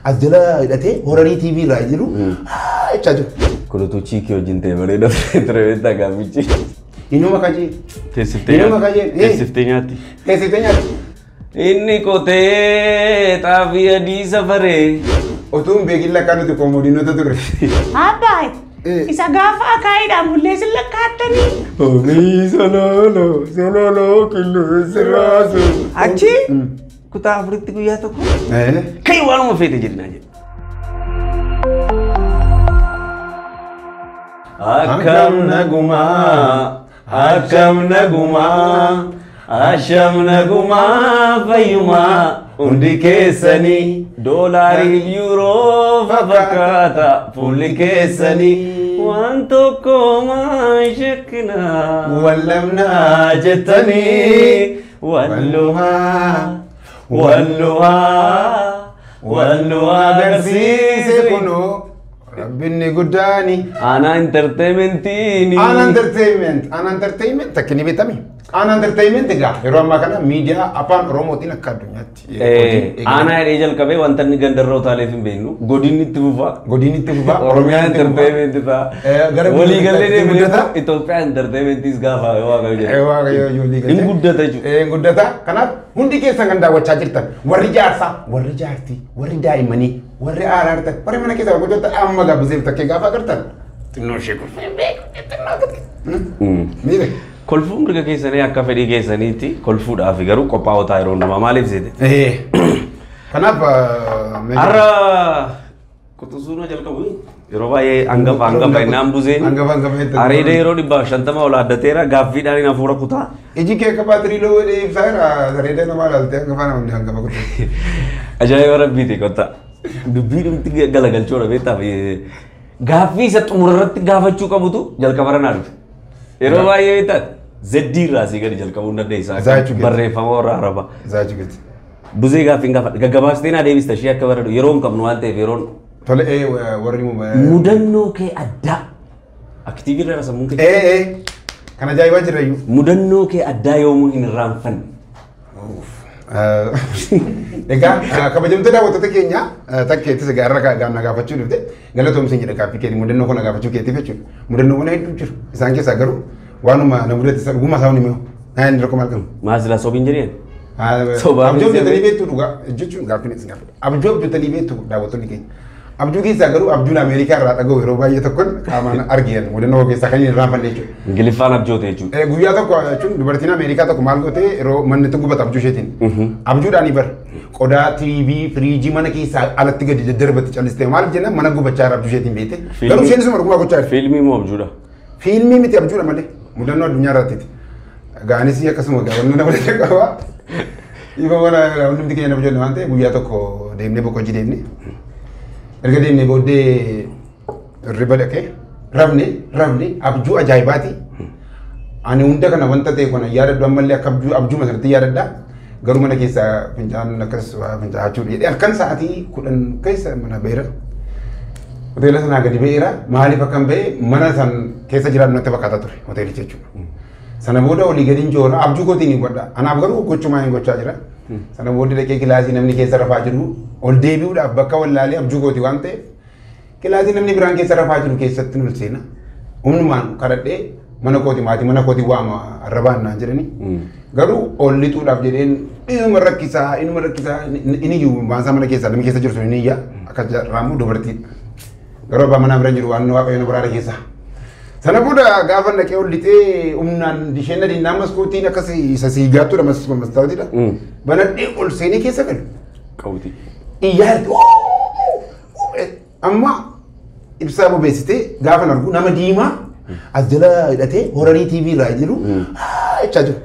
As jala hidhatee horarii TV irraa jiru jechaa jiru. Kunutu chiikii wajjin ta'e bareeda ture beektaa gaaffichi. Inuma kajee. Teessiftee Inuma nyaatti. kajee. Teessiftee nyaatti. Teessiftee nyaatti. Inni qotee xaafii adii safaree. Utuu hin beekin lakkaa nuti koomodiinota turre. Abbaa isa gaafa akaayiidhaan bulleessin lakkaattanii. Omii sololoo sololoo qilleensi raasu. Achi kutaa afuritti guyyaa tokko. Kai waanuma feete jedhinaa jedhe. Akkam nagumaa akkam nagumaa asham nagumaa fayyumaa hundi keessanii doolaariif yuuroo fakkaata fuulli keessanii waan tokko maa shakkinaa Wallamnaa jettanii walluhaa walluhaa walluhaa agarsiise agarsiise kunoo rabbinni guddaani. Aanaa entertainmentiin. Aan entertainment, aan entertainment takki ni beekami. Aan entertainment egaa yeroo ammaa kana miidiyaa afaan Oromootiin akka addunyaatti. Aanaa jedhee jalqabee wanta inni gandarra utaaleef hin beeknu godinni itti fufa. Godinni itti fufa. Oromiyaa entertainment ta'a. Gara Walii gallee guddataatti deemnee guddata. Itoophiyaa entertainmentis gaafa yoo waaqayyo jedhe. Waaqayyo walii gallee. Hin guddata jechuudha. Hin guddata. Kanaaf hundi keessan kan daawwachaa jirtan warri jaarsaa, warri jaartii, warri daa'immanii, warri aaraartan, warri mana keessa hojjetan amma gaabbiseef takkee gaafa agartan. Xinnoo ishee kolfee hin beeku. Xinnoo akkatti. Ni beeku. Kolfuun mirga keessanii akka fedhii keessaniitti kolfuudhaaf garuu qophaa'otaa yeroo hundumaa maaliif seete? Kanaaf Har'a quxisuun jalqabu yeroo baay'ee hangafa hangafa innaan buzeen Hangafa hangafa jettan. areeda yeroo 150 ol addateera gaaffiidhaan hin hafuura kutaa. Iji kee akka baatirii loowwa ibsaa jira. Areeda namaa ilaaltee hangafa namni hangafa kutaa. Ajaa'iba rabbiiti qotta. Dubbii dhumti galagalchoodha beektaaf gaaffii isa xumura irratti gaafachuu qabutu jalqaba naa dhufe. Yeroo baay'ee beektaat zeddii irraa asii gadi jalqabuu hin dandeessa. Zaachuu keessa. Barreeffama warra arabaa. Zaachuu keessa. Buzee gaaffiin gaafadha. Gaggabaabsitee naa deebista ishee akka bareedu yeroo hin qabnu waan ta'eef yeroon Tole warri mudannoo kee addaa aktiivii irra sammuun kee Kan ajaa'ibaa jira iyyuu. mudannoo kee addaa yoomuu hin irraanfanne. Egaa kabajamtoota daawwattoota keenya takkeettis egaa irra na gaafachuu dhufte galatoomsiin jedha gaaffii keetii mudannoo kana gaafachuu keetiif jechuudha. Mudannoo kana hedduu jiru. Isaan keessaa garuu waanuma na mudate isa dhuguma isaa hundi mi'u. Naa inni rakkoo maal qabu? Maal silaa sobiin jedheen? Sobaa Abjuu fi abjootanii beektu dhugaa jechuun gaaffiin isin gaafadha. Abjuu abjootanii beektu daawwattoonni keenya. Abjuu keessaa garuu abjuun Ameerikaa irraa dhaga'u yeroo baay'ee tokkoon qaamaan argina mudannoo keessaa kan hin irraanfanne jechuudha. Ingiliffaan abjoote jechuudha. Guyyaa tokko jechuun dubartiin Ameerikaa tokko maal goote yeroo manni itti gubatu abjuu isheetiin. Abjuudhaan bar qodaa TV firiijii mana keessaa alatti gadi daddarbatti callistee maaliif jennaan mana gubachaa jira abjuu isheetiin beekte. Garuu isheen isuma dhugumaa gochaa jirti. Fiilmii moo abjuudha? Fiilmii miti abjuudha malee mudannoo addunyaa irratti. Gaanis akkasuma wanni nama qaba. Ifa mana hundumti keenya nama jennu waan ta'eef guyyaa tokko deemnee boqojii deemne. Erga deemnee booddee hirriba dhaqee rafne rafne abjuu ajaa'ibaati. Ani hunda kana wanta ta'e kana yaadadhu ammallee akka abjuu abjuma sanatti yaadadha. Garuu mana keessaa fincaan akkas fincaa'achuu jedhee halkan sa'aatii 10 keessa mana ba'eera. Hoteela sanaa gadi ba'eera. Maaliif akkan ba'e mana san keessa jiraatu natti fakkaataa ture hoteelicha jechuudha. Sana booda olii gadi hin joora abjuu kootiin hin godha. Anaaf garuu gochumaa hin gochaa jira. Sana booda dhaqee kilaasii namni keessa rafaa jiru ol deebi'uudhaaf bakka wallaalee abjuu kooti waan ta'eef kilaasii namni biraan keessa rafaa jiru keessatti ol seena. Humnumaan kadhadhee mana kooti maatii mana kooti waama arrabaan naan jedhani. Garuu ol lixuudhaaf jedheen inuma rakkisaa inuma rakkisaa inni iyyuu baansaa mana keessaa namni keessa jiru sun inni iyya akka raamuu dubartii. Garuu abbaa manaa bira jiru waan waaqayyoon biraara keessa. Sana booda gaafa dhaqee ol lixee humnaan isheen adiin maskootiin akkas isa siigaattuudha mastaawatiidha. Banadhee ol seenee keessa galu. Qawwiti. Iyyaa amma ibsaa bobeessitee gaafa argu nama diimaa as jala hidhatee horarii TV irraa jiru jechaa jiru.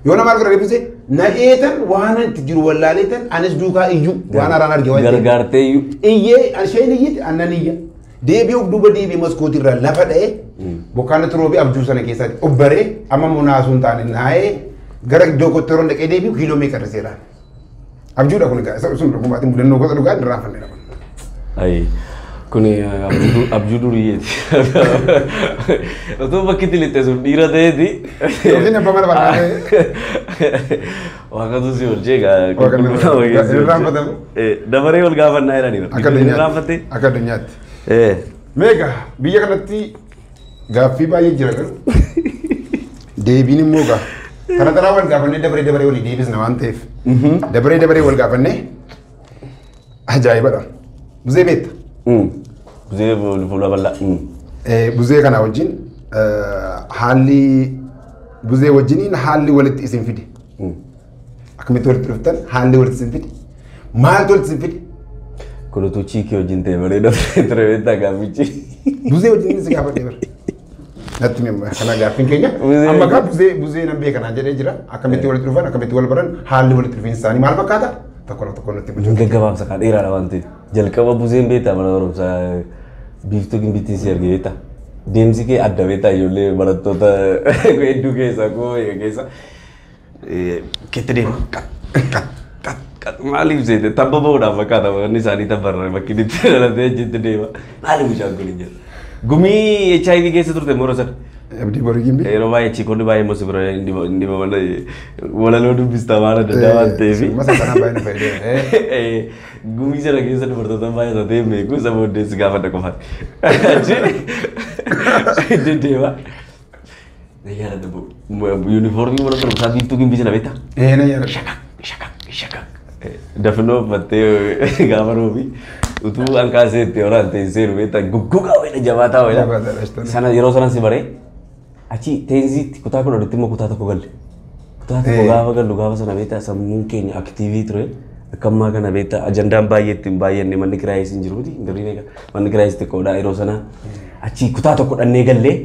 Yoo nama argu deebisee na'eetan waan itti jiru wallaaleetan anis duukaa iyyuu waan haaraan arge waan ta'eef. Gargaartee iyyuu. Iyyee isheen iyyite annan iyya. Deebi'ee of duuba deebi'ee maskootii irraa lafa dha'ee bokkaan itti roobee abjuu sana keessatti obbaree amma munaasuu hin taane naa'ee gara iddoo kootti yeroo dhaqee deebi'u kiiloo meeqa hir'iseera. Abjuudha kun egaa isa sun dhugumaatiin mudannoo gosa dhugaa hin irraanfanne. Ayi. Kuni abjuu duriyyeeti. Otoo bakki itti lixxe sun dhiira ta'eeti. Yookiin abbaa mana barnootaa. Waaqatu si oolchee egaa. Irraanfatamu. Dabaree wal gaafannaa jedhanii. Akka addunyaatti. Akka addunyaatti. Meeqa biyya kanatti gaaffii baay'ee jira garuu deebiin immoo gaa tara taraa wal gaafannee dabaree dabaree walii deebisna waan ta'eef dabaree dabaree wal gaafannee ajaa'ibadha. Buzee beekta? Buzee fuula bal'aa. Buzee kana wajjin haalli buzee wajjiniin haalli walitti isin fide. Akkamitti walitti dhuftan haalli walitti isin fide maaltu walitti isin fide? Kun utuu chiikii wajjin ta'e bareeda ture beektaa gaaffichi. Buzee wajjin si gaafadhee bara. Natti kana gaaffiin keenya. Amma gaa buzee nan beekanaa jedhee jira. Akkamitti walitti dhufan akkamitti wal baran haalli walitti dhufiinsa isaanii maal fakkaata? Tokko tokko nutti bulchu. Gaggabaabsa kan dheeraadha waan ta'eef. Jalqaba buzeen beektaa mana barumsaa biiftuu gimbittiin si arge beektaa. Deemsi kee adda beektaa ijoollee barattoota hedduu keessaa koo keessa. Keetti deema. Maaliif seete tabba bahuudhaaf fakkaata wanni isaanii tabbarra bakki itti dhalatee achitti deema. Maaliif bishaan kun hin jedhu. Gumii HIV keessa turte moora sana. Abdii borii gimbii. Yeroo baay'ee chiikonni baay'ee immoo si bira inni babal'a walaloo dubbistaa waan adda addaa waan ta'eef. Masa sanaa baay'ee nu fayyadee. Gumii sana keessa dubartoota baay'ee ta'ee beeku isa booddee si gaafadha qofaati. Achi deddeema. Na yaadadha yuunifoormii mana barumsaa biiftuu gimbii sana beektaa? Ee na yaadadha. Shakak shakak shakak. Dafinoo uffattee gaafa roobi utuu ankaasee itti horaan teessee beektaa guggugaa wayidha jabaataa wayidha. Sana yeroo sana si baree achi teenziitti kutaa kudha olitti immoo kutaa tokko galle. Kutaa tokko gaafa gallu gaafa sana beektaa sammuun keenya aktiivii ture. Akka ammaa kana beektaa ajandaan baay'ee ittiin baay'anne manni kiraayis hin jiru miti birrii meeqa manni kiraayis xiqqoodha yeroo sana achi kutaa tokko dhannee gallee.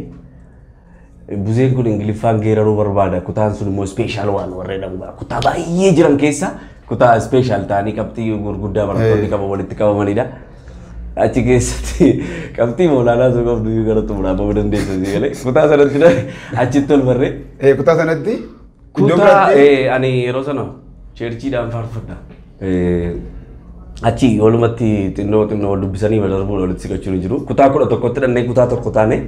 Buzeen kun Ingiliffaan geeraruu barbaada. Kutaan sun immoo special waan warra jedhamu kutaa baay'ee jiran keessa kutaa special ta'anii qabxii gurguddaa barattoonni qaban walitti qabamanidha. Achi keessatti qabxii olaanaa sun qabdu iyyuu gara xumuraa bahuu dandeessa si galee. Kutaa sanatti achitti ol barree. Kutaa sanatti? Kutaa ani yeroo sana cheerchiidhaan faarfadha. Achi walumatti xinnoo xinnoo wal dubbisanii darbuun walitti siqachuun hin jiru. Kutaa 11tti dhannee kutaa tokko taane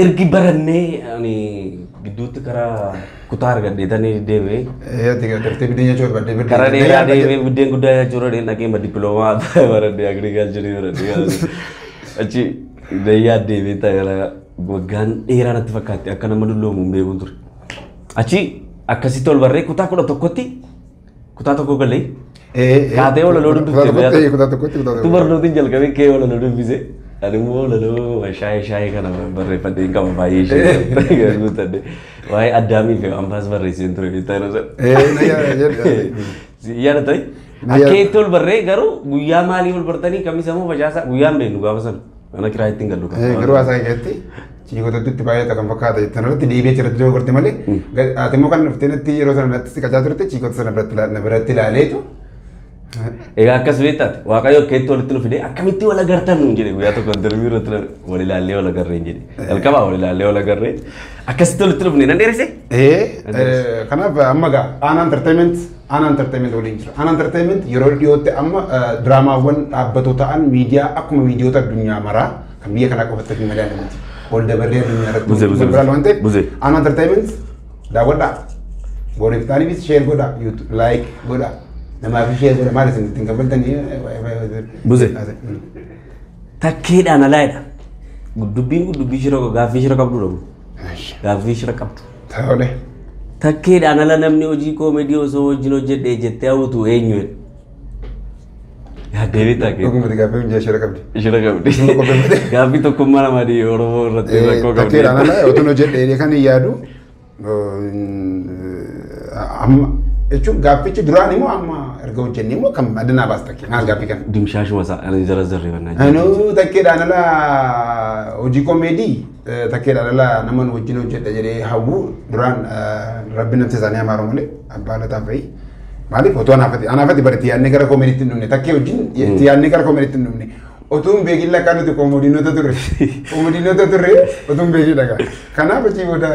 ergi barannee ani gidduutti karaa kutaa argadhee tanii deemee. Daftee biddeen nyaachuu barbaadde. Karaa dheeraa deemee biddeen guddaa nyaachuu irra dhaqee dippiloomaa baradhee agirikaalcharii baradhee. Achi dayyaa deemee ta'e waggaan dheeraa natti fakkaatti akka nama dulloomu hin beekuun ture. Achi akkasitti ol barree kutaa 11tti kutaa tokko galee. Kaatee walaloo dubbifte. Kutaa tokkotti kutaa tokkotti. Barnootiin jalqabee kee walaloo dubbise. Ani immoo walaloo shaayee shaayee kana barreeffadhee hin qaba baay'ee ishee guuttadhe. Waa'ee addaamii fi ambaas barreesseen ture bittaa yeroo sana. Yaada ta'e. Akkeetti ol barree garuu guyyaa maalii ol bartanii kamisa moo facaasaa guyyaan beeknu gaafa sana. Mana kiraa ittiin gallu. Garuu haasaa keessatti chiikotatti baay'ee kan fakkaata jettan irratti deebi'ee achirratti dogoggorte malee ati immoo kan dhuftee natti yeroo sana natti siqachaa turte chiikota sana biratti ilaaleetu. Egaa akkas beektaati Waaqayyo akkeetti walitti nu fidee akkamitti wal agartan nuun jedhe guyyaa tokko interviiyuu irratti wal ilaallee wal agarree hin jedhe. Jalqabaa wal ilaallee wal agarree akkasitti walitti dhufne nan dheeresse. Kanaaf amma gaa Aanaa Entertainment Aanaa Entertainment waliin jira. Aanaa Entertainment yeroo dhiyootti amma diraamaawwan dhaabbatoo ta'an miidiyaa akkuma miidiyoota addunyaa maraa kan biyya kanaa qofatti fi madaalamti. Ol dabarree addunyaa irratti biraan waan ta'eef Aanaa Entertainment daawwadhaa. Boriif ta'aniifis share godhaa, like godhaa. Namaaf ishee godha maal isin ittiin kaffaltanii. Buzee. Takkeedhaan alaayidha. Dubbiin kun dubbii shira gaaffii shira qabdudha kun. Gaaffii shira qabdu. Tole. Takkeedhaan ala namni hojii koomedii osoo wajjin hojjedhee jettee hawwatu eenyudha? Yaaddee beektaa kee? Dhugumatti gaaffii kun shira qabdi. Shira qabdi. Gaaffii tokkummaa namaa Oromoo irratti rakkoo qabdi. Takkeedhaan ala otoo hojjedhee kan hin yaadu amma jechuun gaaffichi duraan immoo amma erga hojjennee immoo kan adanaa baas takkee maal gaaffii kana. Dimshaashuma isaa ani jara zarree bannaa. Anuu takkeedhaan ala hojii koomeedii takkeedhaan ala nama nu wajjin hojjedha jedhee hawwu duraan rabbi namti isaanii amaaru malee abbaa lataa fa'i. Maaliif otoo anaafati bara itti yaadnee gara koomeediitti hin dhumne takkee wajjin itti yaadnee gara koomeediitti hin dhumne. Otoo hin beekin lakkaa nuti koomodiinota turre. Koomodiinota turre otoo hin beekin dhagaa. Kanaaf achii booda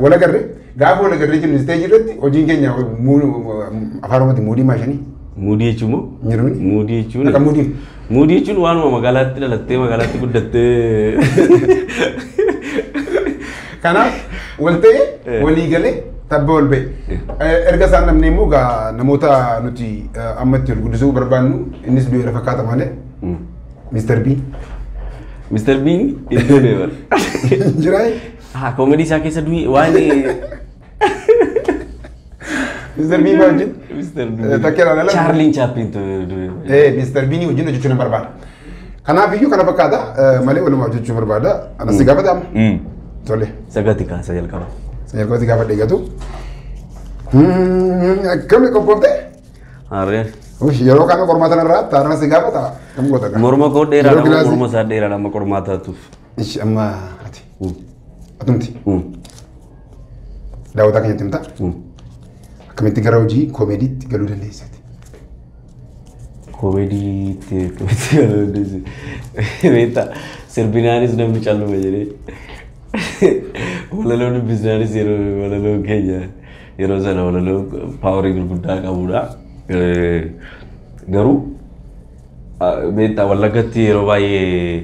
wal agarre gaafa wal agarree jennu isteejii irratti hojiin keenya afaan Oromootiin muudii maashanii. Muudii jechuun moo? Jiru. Muudii jechuun. Akka muudii. Muudii jechuun waanuma magaalaatti dhalattee magaalaatti guddattee. Kanaaf wal ta'ee walii galee tabba ol ba'e. Erga isaan namni immoo gaa namoota nuti amma itti ol guddisuu barbaannu innis du'eera fakkaata malee. Mr. B. Mr. Bean iddoo deeman. Jiraa. Haa koomedii isaa keessa du'i waan. Mr. B maa wajjin? Mr. Bean. Takkeeraan ala. Chaarliin Chaappiin du'e. Mr. Bean wajjin hojjechuu nan barbaada. Kanaaf iyyuu kana fakkaata malee walumaa hojjechuu barbaada. Anas si gaafata amma. Tole. Sagatti kaasa jalqaba. Jalqaba si gaafadhe eegatu. Akkami qophooftee? Harreen. Yeroo kana qormaata narraa taarana si gaafata. Kam goota gaa? Morma koo dheeraadha Yeroo kilaasii- morma isaa dheeraadha amma qormaataatuuf. Ishi amma ati. Atumti. Daawwataa keenyatti himta. Akkamitti gara hojii koomeediitti galuu dandeessati? Koomeediitti akkamitti galuu dandeessi? Beektaa sirbinaanis namni calluma jedhee. Walaloo dubbisnaanis yeroo walaloo keenya yeroo sana walaloo paawarii gurguddaa qabudha. Garuu beektaa Wallaggatti yeroo baay'ee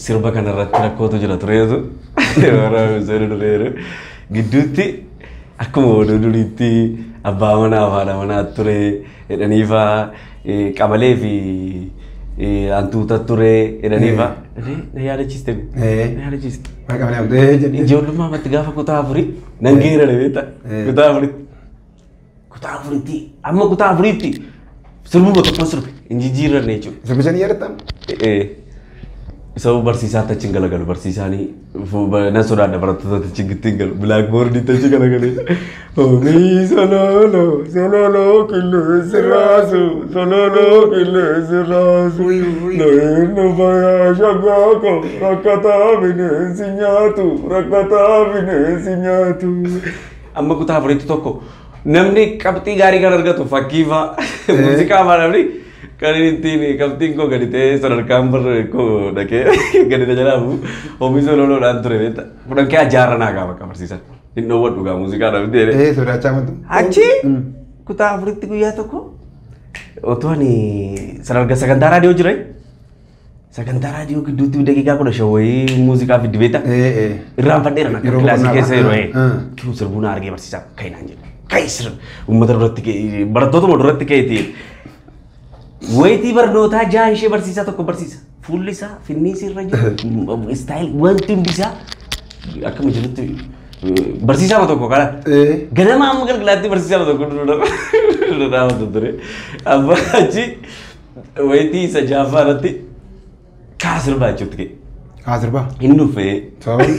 sirba kanarratti rakkootu jira tureetu yeroo gidduutti akkuma oduu duriitti abbaa manaa fi haadha manaa ture jedhanii faa qamalee fi hantuuta ture jedhanii faa. Na yaadachiiste. Na yaadachiiste. Maal qabnee amtee jedhee. Ijoollummaa ammatti gaafa kutaa afurii nan geerare beektaa kutaa afuritti. Kutaa afuritti amma kutaa afuritti sirbuma tokko sirbe hin jijjiirranne jechuudha. Sirbicha ni yaadatta? Isa barsiisaatti achi hin galagalu barsiisaanii nan sodaadha barattoota achi hin galu bilaakboordiitti achi galagalee. Omii sololo sololo qilleensi raasu sololo qilleensi raasu lo'innu fayyaa shaggaako rakkataa bineensi nyaatu rakkataa bineensi nyaatu. Amma kutaa afuritti tokko namni qabxii gaarii kan argatu fakkii fa'aa muuziqaa fa'aa namni kan inni ittiin qabxiin koo gadi ta'ee sadarkaan barree koo dhaqee gadi na jalaa bu'u omii sololoodhaan ture beektaa. Kudhan kee ajaarra naa gaafa akka barsiisan. Hin dhoowwadhu gaa muuziqaa dhabdee jedhee. Sodaachaa amantu. Achi kutaa afuritti guyyaa tokko otoo ani sadarkaa sagantaa raadiyoo jira. Sagantaa raadiyoo gidduutti daqiiqaa 15 wayii muuziqaa fiddi beektaa. Irraanfadheera na Yeroo kilaasii boqonnaa keessa yeroo fa'aa. Turuu sirbuu na argee barsiisaa ka'e naan jedhe. Ka'e sirbi uummata duratti ka'e barattootuma duratti ka'eeti. Wayitii barnootaa jaha ishee barsiisaa tokko barsiisa. Fuulli isaa finniisi irra jiru istaayil wanti hundi isaa akkuma jirutti barsiisaa tokko kana. Ganama amma galgalaatti barsiisaa tokko dura dhaabatu ture. Amma achi wayitii isa jaaffaa irratti kaa sirbaa jechuutti ka'e. Kaa sirbaa? Hin dhufee. Sababni?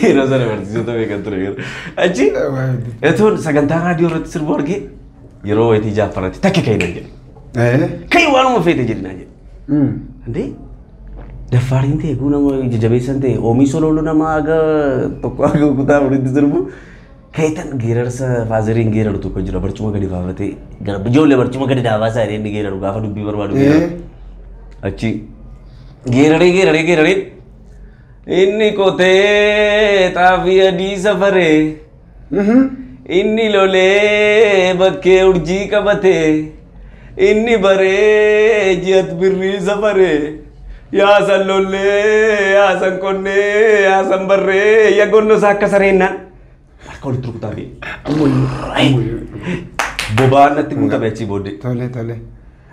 Yeroo sana barsiisota beekan ture garuu. Achi etoon sagantaa raadiyoo irratti sirbu argee yeroo wayitii jaaffaa irratti takka ka'e naan jedhe. Ka'e waanuma feete jedhi naan jedhe. Indee daffaariin ta'e kun nama jajjabeessan ta'e oomii sololoo nama haga tokko haga kutaa afuritti sirbu ka'eetan geerarsa faazeriin geeraru tokko jira barcuma gadi baafatee ijoollee barcuma gadi dhaabaa isaa jedhee inni geeraru gaafa dubbii barbaadu geeraru. Achi geeraree geeraree geeraree inni qotee xaafii adii safaree inni lolee bakkee urjii qabatee inni baree ji'at birrii safaree yaasan lollee yaasan qonnee yaasan barree ya gonno isaa akka sareennaan harka walitti rukutaa fi boba'aan natti guutame achii booddee. Tole tole.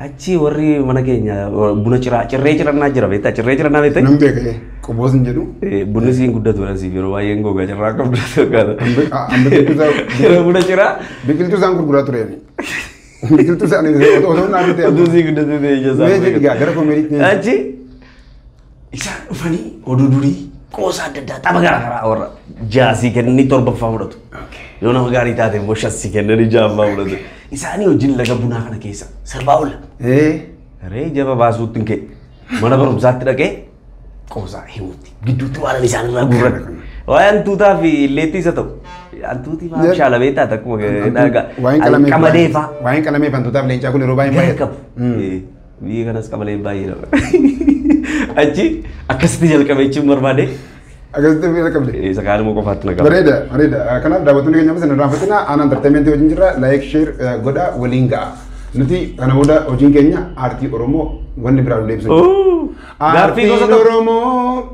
Achi warri mana keenya buna ciraa cirree cirannaa jira beektaa cirree cirannaa beektaa. Nan beeka qoboos hin jedhu. Bunni siin guddatu asiif yeroo baay'ee gogaa cirraa akka guddatu fakkaata. Biqiltuu Yeroo buna ciraa biqiltuu isaan gurguraa ture. Biqiltuu isaan otoo naan ta'e. Utuu siin guddatu ta'e ija isaa. Mee jedhi gaa gara koomeediitti. Achi isaan dhufanii oduu durii qoosaa adda addaa tapha garaa garaa warra jaasii kennanii torbaffaa fudhatu. Yoo nama gaarii taate immoo shassii kennanii ja'affaa fudhatu. Isaanii wajjin laga bunaa kana keessa sirbaa oolla. Ree jaba baasuutti hin ka'e. Mana barumsaatti dhaqee qoosaa himuutti gidduutti waan isaan irraa gurran. Waa'ee hantuutaa fi illeettii isa ta'u. Hantuutii fa'aa shaalabee taate akkuma qamadee fa'aa. Waa'een qalamee hantuutaaf leencaa kun yeroo baay'ee Gara baay'ata. qabu. Biyya kanas qamaleen baay'ee dha. Achi akkasitti jalqabee jechuun barbaade Akkasitti bira qabde. Isa kaan immoo qofaatti na qaba. Bareeda, bareeda. Kanaaf daawwattoonni keenya ammas hin irraanfatina. Aanaa entertainmentii wajjin jirra. Like, share godha, waliin ga'a. Nuti kana booda hojiin keenya aartii Oromoo wanni biraa nu deebisu. Gaaffii gosa Aartiin tokko. Oromoo,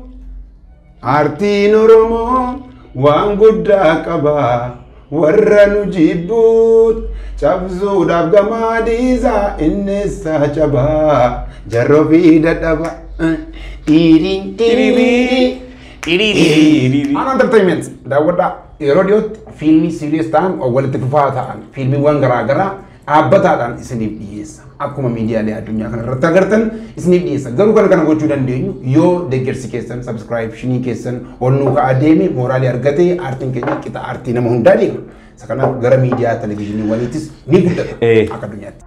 aartiin Oromoo waan guddaa qaba. Warra nu jibbuut cabsuudhaaf gamaa dhiisaa innis cabaa jarroo fi dadhaba. Dhiiriin dhiirii. Aanaa entertainment daawwadhaa. Yeroo dhiyootti fiilmii serious ta'an walitti fufaa ta'an fiilmiiwwan garaagaraa dhaabbataadhaan isiniif dhiyeessa. Akkuma miidiyaalee addunyaa kana irratti agartan isiniif dhiyeessa. Garuu kana kana gochuu dandeenyu yoo deeggarsi keessan, subscriptionii keessan ol nuu ka'aa deeme, mooraalii argatee aartiin keenya qixa aartii nama hundaa deema. Isa kanaaf gara miidiyaa televezyiiniiwwaniittis ni guddata akka addunyaatti.